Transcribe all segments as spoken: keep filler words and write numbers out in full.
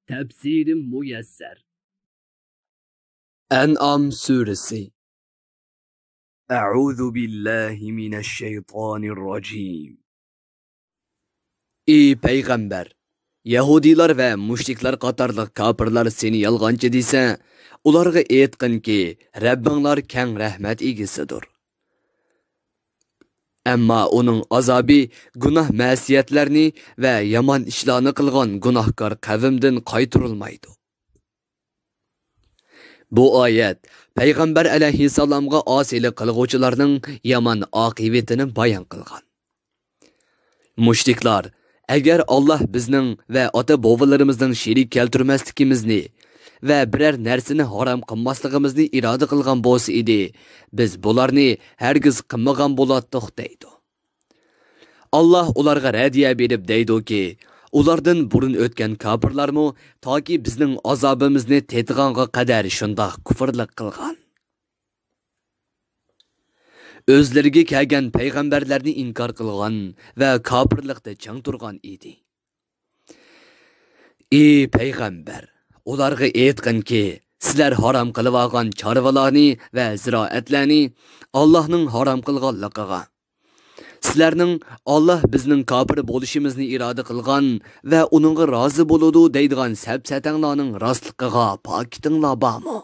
تەپسىرى مۇيەسسەر. ئەنئام سۈرىسى. أعوذ بالله من الشيطان الرجيم. ئى پەيغەمبەر، يەھۇدىيلار ۋە مۇشرىكلار قاتارلىق كاپىرلار سېنى يالغانچى دېسە، ئۇلارغا ئېيتقىنكى، رەببىڭلار كەڭ رەھمەت ئىگىسىدۇر. ئەمما ئۇنىڭ ئازابى گۇناھ-مەسىيەتلەرنى ۋە يامان ئىشلارنى قىلغان گۇناھكار قەۋمدىن قايتۇرۇلمايدۇ. بۇ ئايەت پەيغەمبەر ئەلەيھىسسالامغا ئاسىيلىق قىلغۇچىلارنىڭ يامان ئاقىۋىتىنى بايان قىلغان. مۇشرىكلار، ئەگەر ئاللاھ بىزنىڭ ۋە ئاتا-بوۋىلىرىمىزنىڭ شېرىك كەلتۈرمەسلىكىمىزنى ۋە بىرەر نەرسىنى ھارام قىلماسلىقىمىزنى ئىرادە قىلغان بولسا ئىدى، بىز بۇلارنى ھەرگىز قىلمىغان بولاتتۇق، دەيدۇ. ئاللاھ ئۇلارغا رەددىيە بېرىپ دەيدۇكى، ئۇلاردىن بۇرۇن ئۆتكەن كاپىرلارمۇ تاكى بىزنىڭ ئازابىمىزنى تېتىغانغا قەدەر شۇنداق كۇفرلۇق قىلغان. ئۆزلىرىگە كەلگەن پەيغەمبەرلەرنى ئىنكار قىلغان ۋە كاپىرلىقتا چىڭ تۇرغان ئىدى. ئى پەيغەمبەر، ئۇلارغا ئېيتقىنكى، سىلەر ھارام قىلىۋالغان چارۋىلارنى ۋە زىرائەتلەرنى ئاللاھنىڭ ھارام قىلغانلىقىغا، سىلەرنىڭ ئاللاھ بىزنىڭ كاپىر بولۇشىمىزنى ئىرادە قىلغان ۋە ئۇنىڭغا رازى بولىدۇ دەيدىغان سەپسەتەڭلارنىڭ راستلىقىغا پاكىتىڭلار بارمۇ؟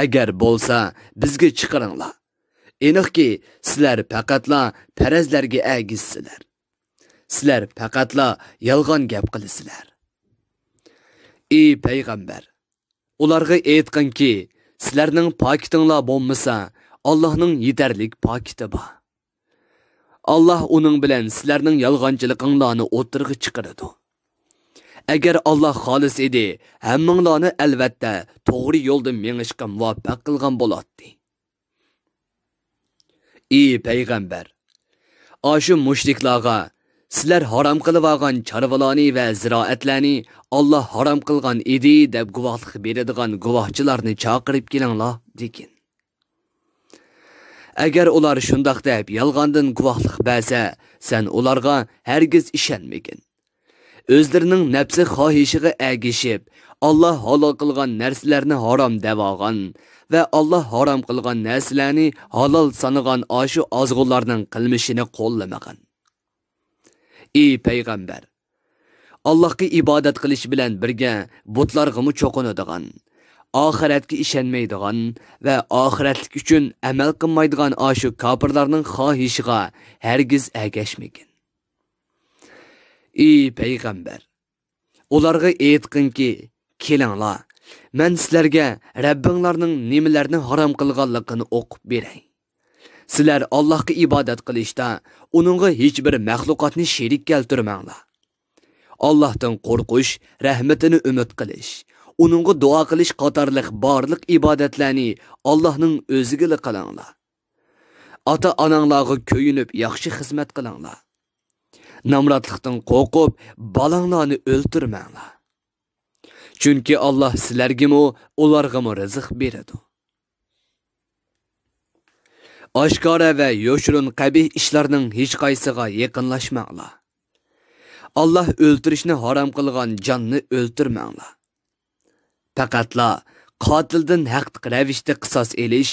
ئەگەر بولسا، بىزگە چىقىرىڭلار. ئېنىقكى، سىلەر پەقەتلا پەرەزلەرگە ئەگىشسىلەر. سىلەر پەقەتلا يالغان گەپ قىلىسىلەر. ئى پەيغەمبەر، ئۇلارغا ئېيتقىنكى، سىلەرنىڭ پاكىتىڭلار بولمىسا، ئاللاھنىڭ يېتەرلىك پاكىتى بار. ئاللاھ ئۇنىڭ بىلەن سىلەرنىڭ يالغانچىلىقىڭلارنى ئوتتۇرىغا چىقىرىدۇ. ئەگەر ئاللاھ خالىسا ئىدى، ھەممىڭلارنى ئەلۋەتتە توغرا يولدا مېڭىشقا مۇۋەپپەق قىلغان بولاتتى. ئى پەيغەمبەر، ئاشۇ مۇشرىكلارغا، سىلەر ھارام قىلىۋالغان چارۋىلارنى ۋە زىرائەتلەرنى ئاللاھ ھارام قىلغان ئىدى دەپ گۇۋاھلىق بېرىدىغان گۇۋاھچىلارنى چاقىرىپ كېلىڭلار، دېگىن. ئەگەر ئۇلار شۇنداق دەپ يالغاندىن گۇۋاھلىق بەرسە، سەن ئۇلارغا ھەرگىز ئىشەنمىگىن. ئۆزلىرىنىڭ نەپسى خاھىشىغا ئەگىشىپ، ئاللاھ ھالال قىلغان نەرسىلەرنى ھارام دەۋالغان ۋە ئاللاھ ھارام قىلغان نەرسىلەرنى ھالال سانىغان ئاشۇ ئازغۇنلارنىڭ قىلمىشىنى قوللىمىغىن. ئى پەيغەمبەر! ئاللاھقا ئىبادەت قىلىش بىلەن بىرگە بۇتلارغىمۇ چوقۇنىدىغان، ئاخىرەتكە ئىشەنمەيدىغان ۋە ئاخىرەتلىك ئۈچۈن ئەمەل قىلمايدىغان ئاشۇ كاپىرلارنىڭ خاھىشىغا ھەرگىز ئەگەشمىگىن. ئى پەيغەمبەر! ئۇلارغا ئېيتقىنكى، كېلىڭلار، مەن سىلەرگە رەببىڭلارنىڭ نېمىلەرنى ھارام قىلغانلىقىنى ئوقۇپ بېرەي. سىلەر ئاللاھقا ئىبادەت قىلىشتا ئۇنىڭغا ھېچبىر مەخلۇقاتنى شېرىك كەلتۈرمەڭلار. ئاللاھتىن قورقۇش، رەھمىتىنى ئۈمىد قىلىش، ئۇنىڭغا دۇئا قىلىش قاتارلىق بارلىق ئىبادەتلەرنى ئاللاھنىڭ ئۆزىگىلا قىلىڭلار. ئاتا-ئاناڭلارغا كۆيۈنۈپ ياخشى خىزمەت قىلىڭلار. نامراتلىقتىن قورقۇپ بالاڭلارنى ئۆلتۈرمەڭلار. چۈنكى ئاللاھ سىلەرگىمۇ، ئۇلارغىمۇ رىزىق بېرىدۇ. ئاشكارا ۋە يوشۇرۇن قەبىھ ئىشلارنىڭ ھېچقايسىغا يېقىنلاشماڭلار. ئاللاھ ئۆلتۈرۈشنى ھارام قىلغان جاننى ئۆلتۈرمەڭلار. پەقەتلا قاتىلدىن ھەقلىق رەۋىشتە قىساس ئېلىش،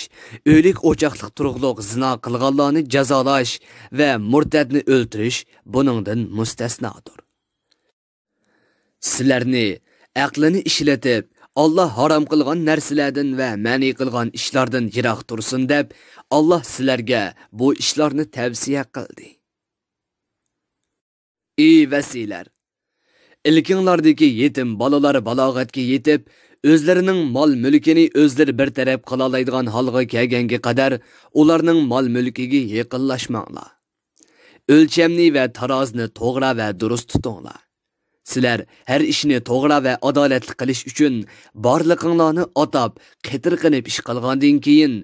ئۆلۈك ئوچاقلىق تۇرۇقلۇق زىنا قىلغانلارنى جازالاش ۋە مۇرتەتنى ئۆلتۈرۈش بۇنىڭدىن مۇستەسنادۇر. سىلەرنى ئەقلىنى ئىشلىتىپ، ئاللاھ ھارام قىلغان نەرسىلەردىن ۋە مەنئى قىلغان ئىشلاردىن يىراق تۇرسۇن دەپ، ئاللاھ سىلەرگە بۇ ئىشلارنى تەۋسىيە قىلدى. ئى ۋەسىيلەر! ئىلكىڭلاردىكى يېتىم بالىلار بالاغەتكە يېتىپ، ئۆزلىرىنىڭ مال-مۈلكىنى ئۆزلىرى بىر تەرەپ قىلالايدىغان ھالغا كەلگەنگە قەدەر ئۇلارنىڭ مال-مۈلكىگە يېقىنلاشماڭلار. ئۆلچەمنى ۋە تارازىنى توغرا ۋە دۇرۇس تۇتۇڭلار. سىلەر ھەر ئىشنى توغرا ۋە ئادالەتلىك قىلىش ئۈچۈن بارلىقىڭلارنى ئاتاپ، قېتىرقىنىپ ئىش قىلغاندىن كېيىن،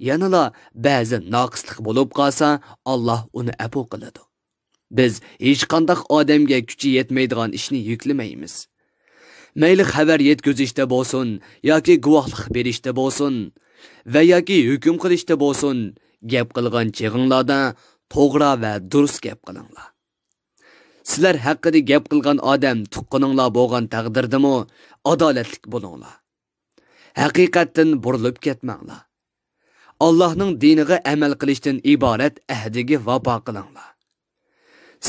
يەنىلا بەزى ناقىسلىق بولۇپ قالسا، ئاللاھ ئۇنى ئەپۇ قىلىدۇ. بىز ھېچقانداق ئادەمگە كۈچى يەتمەيدىغان ئىشنى يۈكلىمەيمىز. مەيلى خەۋەر يەتكۈزۈشتە بولسۇن ياكى گۇۋاھلىق بېرىشتە بولسۇن ۋە ياكى ھۆكۈم قىلىشتا بولسۇن، گەپ قىلغان چېغىڭلاردا توغرا ۋە دۇرۇس گەپ قىلىڭلار. سىلەر ھەققىدە گەپ قىلغان ئادەم تۇغقىنىڭلار بولغان تەقدىردىمۇ ئادالەتلىك بولۇڭلار. ھەقىقەتتىن بۇرۇلۇپ كەتمەڭلار. ئاللاھنىڭ دىنىغا ئەمەل قىلىشتىن ئىبارەت ئەھدىگە ۋاپا قىلىڭلار.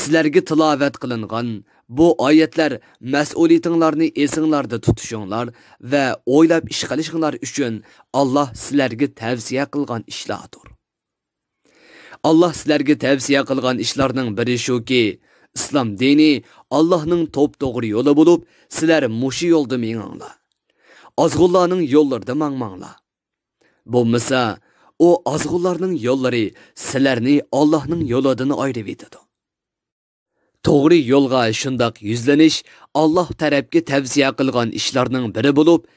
سىلەرگە تىلاۋەت قىلىنغان بۇ ئايەتلەر مەسئۇلىيىتىڭلارنى ئېسىڭلاردا تۇتۇشۇڭلار ۋە ئويلاپ ئىش قىلىشىڭلار ئۈچۈن ئاللاھ سىلەرگە تەۋسىيە قىلغان ئىشلاردۇر. ئاللاھ سىلەرگە تەۋسىيە قىلغان ئىشلارنىڭ بىرى شۇكى، ئىسلام دىنى ئاللاھنىڭ توپتوغرا يولى بولۇپ، سىلەر مۇشۇ يولدا مېڭىڭلار. ئازغۇنلارنىڭ يوللىرىدا ماڭماڭلار. بولمىسا، ئۇ ئازغۇنلارنىڭ يوللىرى سىلەرنى ئاللاھنىڭ يولىدىن ئايرىۋېتىدۇ. توغرا يولغا شۇنداق يۈزلىنىش ئاللاھ تەرەپكە تەۋسىيە قىلغان ئىشلارنىڭ بىرى بولۇپ،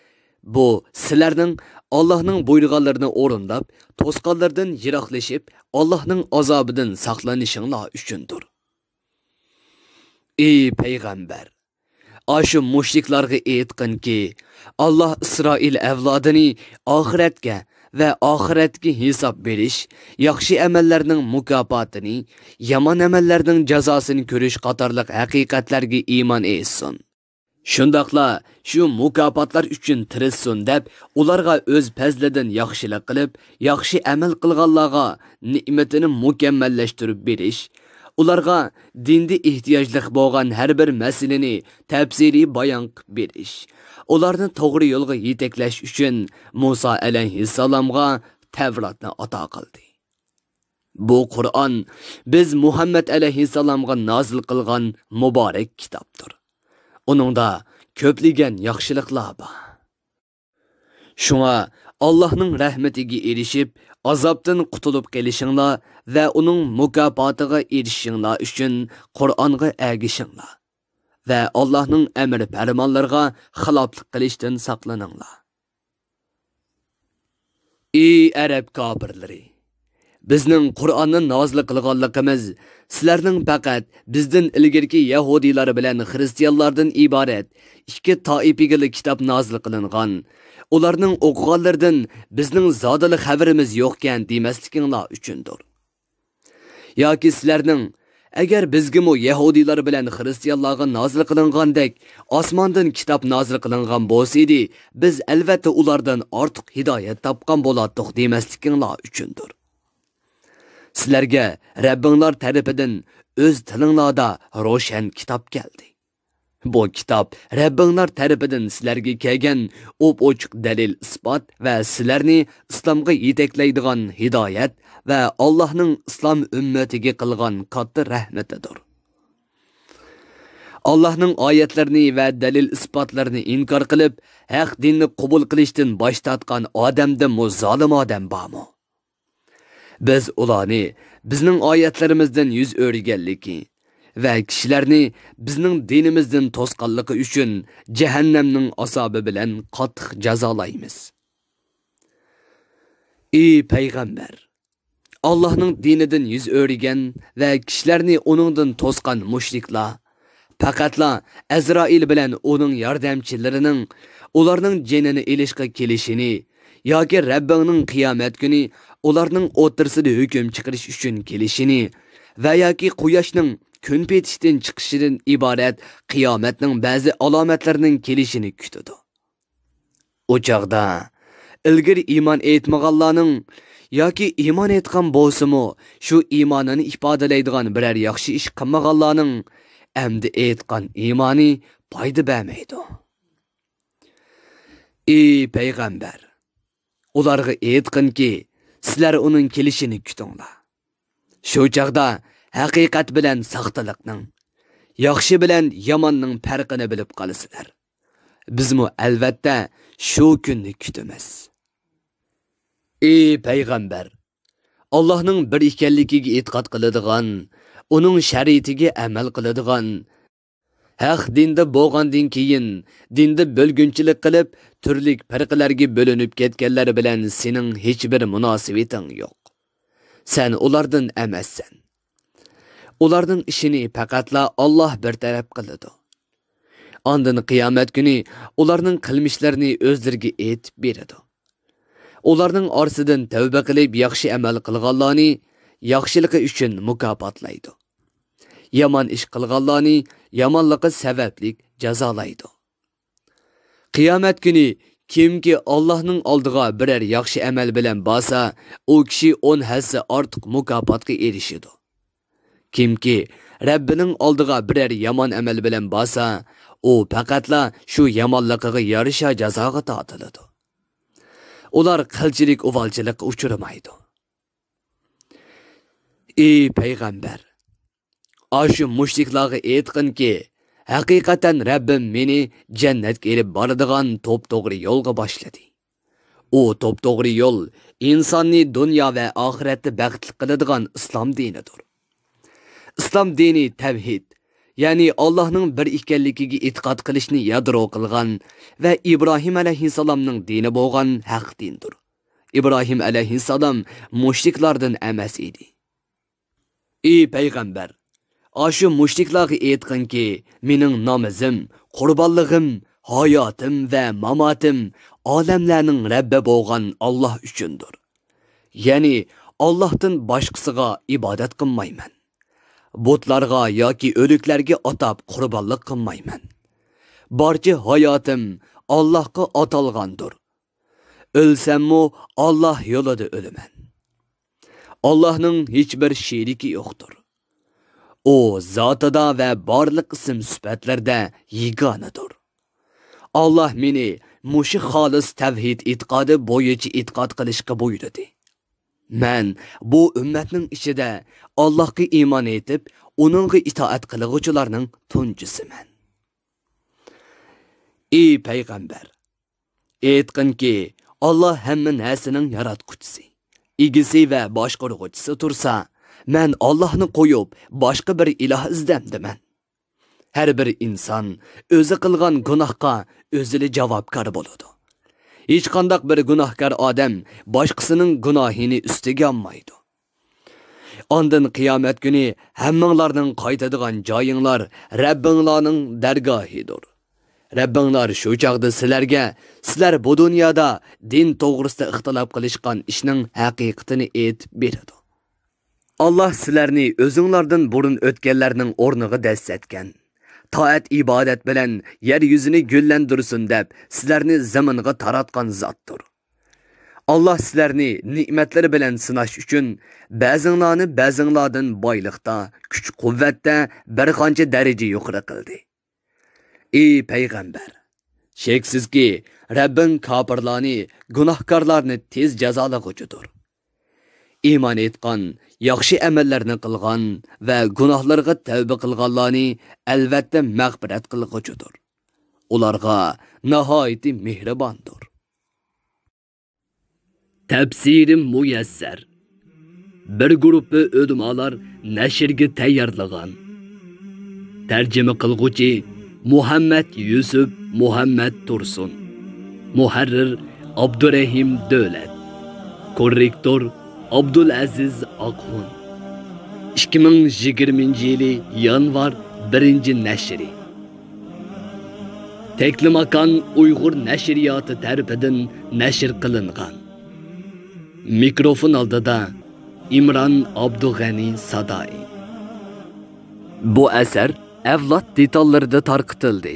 بۇ سىلەرنىڭ ئاللاھنىڭ بۇيرۇغانلىرىنى ئورۇنداپ، توسقانلىرىدىن يىراقلىشىپ، ئاللاھنىڭ ئازابىدىن ساقلىنىشىڭلار ئۈچۈندۇر. ئى پەيغەمبەر! ئاشۇ مۇشرىكلارغا ئېيتقىنكى، ئاللاھ ئىسرائىل ئەۋلادىنى ئاخىرەتكە ۋە ئاخىرەتتىكى ھېساب بېرىش، ياخشى ئەمەللەرنىڭ مۇكاپاتىنى، يامان ئەمەللەرنىڭ جازاسىنى كۆرۈش قاتارلىق ھەقىقەتلەرگە ئىمان ئېيتسۇن. شۇنداقلا شۇ مۇكاپاتلار ئۈچۈن تىرىشسۇن دەپ، ئۇلارغا ئۆز پەزلىدىن ياخشىلىق قىلىپ، ياخشى ئەمەل قىلغانلارغا نېمىتىنى مۇكەممەللەشتۈرۈپ بېرىش، ئۇلارغا دىندە ئېھتىياجلىق بولغان ھەر بىر مەسىلىنى تەپسىلىي بايان قىلىپ بېرىش، ئۇلارنى توغرا يولغا يېتەكلەش ئۈچۈن مۇسا ئەلەيھىسسالامغا تەۋراتنى ئاتا قىلدى. بۇ قۇرئان بىز مۇھەممەد ئەلەيھىسسالامغا نازىل قىلغان مۇبارەك كىتابتۇر. ئۇنىڭدا كۆپلىگەن ياخشىلىقلار بار. شۇڭا ئاللاھنىڭ رەھمىتىگە ئېرىشىپ، ئازابتىن قۇتۇلۇپ قېلىشىڭلار ۋە ئۇنىڭ مۇكاپاتىغا ئېرىشىشىڭلار ئۈچۈن قۇرئانغا ئەگىشىڭلار ۋە ئاللاھنىڭ ئەمر پەرمانلىرىغا خىلاپلىق قىلىشتىن ساقلىنىڭلار. ئى ئەرەب كاپىرلىرى! بىزنىڭ قۇرئاننى نازىل قىلغانلىقىمىز سىلەرنىڭ پەقەت بىزدىن ئىلگىرىكى يەھۇدىيلار بىلەن خىرىستىيانلاردىن ئىبارەت ئىككى تائىپىگىلا كىتاب نازىل قىلىنغان، ئۇلارنىڭ ئوقۇغانلىرىدىن بىزنىڭ زادىلا خەۋىرىمىز يوقكەن دېمەسلىكىڭلار ئۈچۈندۇر. ياكى سىلەرنىڭ، ئەگەر بىزگىمۇ يەھۇدىيلار بىلەن خىرىستىيانلارغا نازىل قىلىنغاندەك ئاسماندىن كىتاب نازىل قىلىنغان بولسىدى، بىز ئەلۋەتتە ئۇلاردىن ئارتۇق ھىدايەت تاپقان بولاتتۇق دېمەسلىكىڭلار ئۈچۈندۇر. سىلەرگە رەببىڭلار تەرىپىدىن ئۆز تىلىڭلاردا روشەن كىتاب كەلدى. بۇ كىتاب رەببىڭلار تەرىپىدىن سىلەرگە كەلگەن ئوپئوچۇق دەلىل-ئىسپات ۋە سىلەرنى ئىسلامغا يېتەكلەيدىغان ھىدايەت ۋە ئاللاھنىڭ ئىسلام ئۈممىتىگە قىلغان كاتتا رەھمىتىدۇر. ئاللاھنىڭ ئايەتلىرىنى ۋە دەلىل-ئىسپاتلىرىنى ئىنكار قىلىپ، ھەق دىننى قوبۇل قىلىشتىن باش تارتقان ئادەمدىنمۇ زالىم ئادەم بارمۇ؟ بىز ئۇلارنى بىزنىڭ ئايەتلىرىمىزدىن يۈز ئۆرۈگەنلىكى ۋە كىشىلەرنى بىزنىڭ دىنىمىزدىن توسقانلىقى ئۈچۈن جەھەننەمنىڭ ئازابى بىلەن قاتتىق جازالايمىز. ئى پەيغەمبەر! ئاللاھنىڭ دىنىدىن يۈز ئۆرۈگەن ۋە كىشىلەرنى ئۇنىڭدىن توسقان مۇشرىكلار پەقەتلا ئەزرائىل بىلەن ئۇنىڭ ياردەمچىلىرىنىڭ ئۇلارنىڭ جېنىنى ئېلىشقا كېلىشىنى ياكى رەببىڭنىڭ قىيامەت كۈنى ئۇلارنىڭ ئوتتۇرىسىدا ھۆكۈم چىقىرىش ئۈچۈن كېلىشىنى ۋە ياكى قۇياشنىڭ كۈن پېتىشتىن چىقىشىدىن ئىبارەت قىيامەتنىڭ بەزى ئالامەتلىرىنىڭ كېلىشىنى كۈتىدۇ. ئۇ چاغدا ئىلگىرى ئىمان ئېيتمىغانلارنىڭ ياكى ئىمان ئېيتقان بولسىمۇ، شۇ ئىمانىنى ئىپادىلەيدىغان بىرەر ياخشى ئىش قىلمىغانلارنىڭ ئەمدى ئېيتقان ئىمانى پايدا بەرمەيدۇ. ئى پەيغەمبەر! ئۇلارغا ئېيتقىنكى، سىلەر ئۇنىڭ كېلىشىنى كۈتۈڭلار. شۇ چاغدا ھەقىقەت بىلەن ساختىلىقنىڭ، ياخشى بىلەن ياماننىڭ پەرقىنى بىلىپ قالىسىلەر. بىزمۇ ئەلۋەتتە شۇ كۈننى كۈتىمىز. ئى پەيغەمبەر! ئاللاھنىڭ بىر ئىكەنلىكىگە ئېتىقاد قىلىدىغان، ئۇنىڭ شەرىئىتىگە ئەمەل قىلىدىغان، ھەق دىندا بولغاندىن كېيىن، دىندا بۆلگۈنچىلىك قىلىپ، تۈرلۈك پىرقىلەرگە بۆلۈنۈپ كەتكەنلەر بىلەن سېنىڭ ھېچبىر مۇناسىۋىتىڭ يوق. سەن ئۇلاردىن ئەمەسسەن. ئۇلارنىڭ ئىشىنى پەقەتلا ئاللاھ بىر تەرەپ قىلىدۇ. ئاندىن قىيامەت كۈنى ئۇلارنىڭ قىلمىشلىرىنى ئۆزلىرىگە ئېيتىپ بېرىدۇ. ئۇلارنىڭ ئارىسىدىن تەۋبە قىلىپ ياخشى ئەمەل قىلغانلارنى ياخشىلىقى ئۈچۈن مۇكاپاتلايدۇ. يامان ئىش قىلغانلارنى يامانلىقى سەۋەبلىك جازالايدۇ. قىيامەت كۈنى كىمكى ئاللاھنىڭ ئالدىغا بىرەر ياخشى ئەمەل بىلەن بارسا، ئۇ كىشى ئون ھەسسە ئارتۇق مۇكاپاتقا ئېرىشىدۇ. كىمكى رەببىنىڭ ئالدىغا بىرەر يامان ئەمەل بىلەن بارسا، ئۇ پەقەتلا شۇ يامانلىقىغا يارىشا جازاغا تارتىلىدۇ. ئۇلار قىلچىلىك ئۇۋالچىلىققا ئۇچرىمايدۇ. ئى پەيغەمبەر! ئاشۇ مۇشرىكلارغا ئېيتقىنكى، ھەقىقەتەن رەببىم مېنى جەننەتكە ئېلىپ بارىدىغان توپتوغرا يولغا باشلىدى. ئۇ توپتوغرا يول ئىنساننى دۇنيا ۋە ئاخىرەتتە بەختلىك قىلىدىغان ئىسلام دىنىدۇر. ئىسلام دىنى تەۋھىد، يەنى ئاللاھنىڭ بىر ئىكەنلىكىگە ئېتىقاد قىلىشنى يادرو قىلغان ۋە ئىبراھىم ئەلەيھىسسالامنىڭ دىنى بولغان ھەق دىندۇر. ئىبراھىم ئەلەيھىسسالام مۇشرىكلاردىن ئەمەس ئىدى. ئى پەيغەمبەر! ئاشۇ مۇشرىكلارغا ئېيتقىنكى، مېنىڭ نامىزىم، قۇربانلىقىم، ھاياتىم ۋە ماماتىم ئالەملەرنىڭ رەببى بولغان ئاللاھ ئۈچۈندۇر. يەنى ئاللاھتىن باشقىسىغا ئىبادەت قىلمايمەن. بۇتلارغا ياكى ئۆلۈكلەرگە ئاتاپ قۇربانلىق قىلمايمەن. بارچە ھاياتىم ئاللاھقا ئاتالغاندۇر. ئۆلسەممۇ ئاللاھ يولىدا ئۆلىمەن. ئاللاھنىڭ ھېچبىر شېرىكى يوقتۇر. ئۇ زاتىدا ۋە بارلىق ئىسىم سۈپەتلىرىدە يېگانىدۇر. ئاللاھ مېنى مۇشۇ خالىس تەۋھىد ئېتىقادى بويىچە ئېتىقاد قىلىشقا بۇيرۇدى. مەن بۇ ئۈممەتنىڭ ئىچىدە ئاللاھقا ئىمان ئېيتىپ، ئۇنىڭغا ئىتائەت قىلغۇچىلارنىڭ تۇنجىسىمەن. ئى پەيغەمبەر! ئېيتقىنكى، ئاللاھ ھەممە نەرسىنىڭ ياراتقۇچىسى، ئىگىسى ۋە باشقۇرغۇچىسى تۇرسا، مەن ئاللاھنى قويۇپ، باشقا بىر ئىلاھ ئىزدەمدىمەن؟ ھەر بىر ئىنسان ئۆزى قىلغان گۇناھقا ئۆزىلا جاۋابكار بولىدۇ. ھېچقانداق بىر گۇناھكار ئادەم باشقىسىنىڭ گۇناھىنى ئۈستىگە ئالمايدۇ. ئاندىن قىيامەت كۈنى ھەممىڭلارنىڭ قايتىدىغان جايىڭلار رەببىڭلارنىڭ دەرگاھىدۇر. رەببىڭلار شۇ چاغدا سىلەرگە، سىلەر بۇ دۇنيادا دىن توغرىسىدا ئىختىلاپ قىلىشقان ئىشنىڭ ھەقىقىتىنى ئېيتىپ بېرىدۇ. ئاللاھ سىلەرنى ئۆزۈڭلاردىن بۇرۇن ئۆتكەنلەرنىڭ ئورنىغا دەسسەتكەن، تائەت-ئىبادەت بىلەن يەر يۈزىنى گۈللەندۈرسۇن دەپ سىلەرنى زېمىنغا تاراتقان زاتتۇر. ئاللاھ سىلەرنى نېمەتلىرى بىلەن سىناش ئۈچۈن، بەزىڭلارنى بەزىڭلاردىن بايلىقتا، كۈچ-قۇۋۋەتتە بىر قانچە دەرىجە يۇقىرى قىلدى. ئى پەيغەمبەر! شەكسىزكى، رەببىڭ كاپىرلارنى، گۇناھكارلارنى تېز جازالىغۇچىدۇر. ئىمان ئېيتقان، ياخشى ئەمەللەرنى قىلغان ۋە گۇناھلىرىغا تەۋبە قىلغانلارنى ئەلۋەتتە مەغپىرەت قىلغۇچىدۇر. ئۇلارغا ناھايىتى مېھرىباندۇر. تەپسىرى مۇيەسسەر. بىر گۇرۇپپا ئۆلىمالار نەشرگە تەييارلىغان. تەرجىمە قىلغۇچى مۇھەممەد يۈسۈپ مۇھەممەد تۇرسۇن. مۇھەررىر ئابدۇرەھىم دۆلەت. كوررېكتور ئابدۇلئەزىز ئاقھۇن. ئىككى مىڭ يىگىرمىنچى يىلى يانۋار بىرىنچى نەشرى. تەكلىماكان ئۇيغۇر نەشرىياتى تەرىپىدىن نەشر قىلىنغان. مىكروفون ئالدىدا ئىمران ئابدۇغەنى سادائى. بۇ ئەسەر ئەۋلاد دېتاللىرىدا تارقىتىلدى.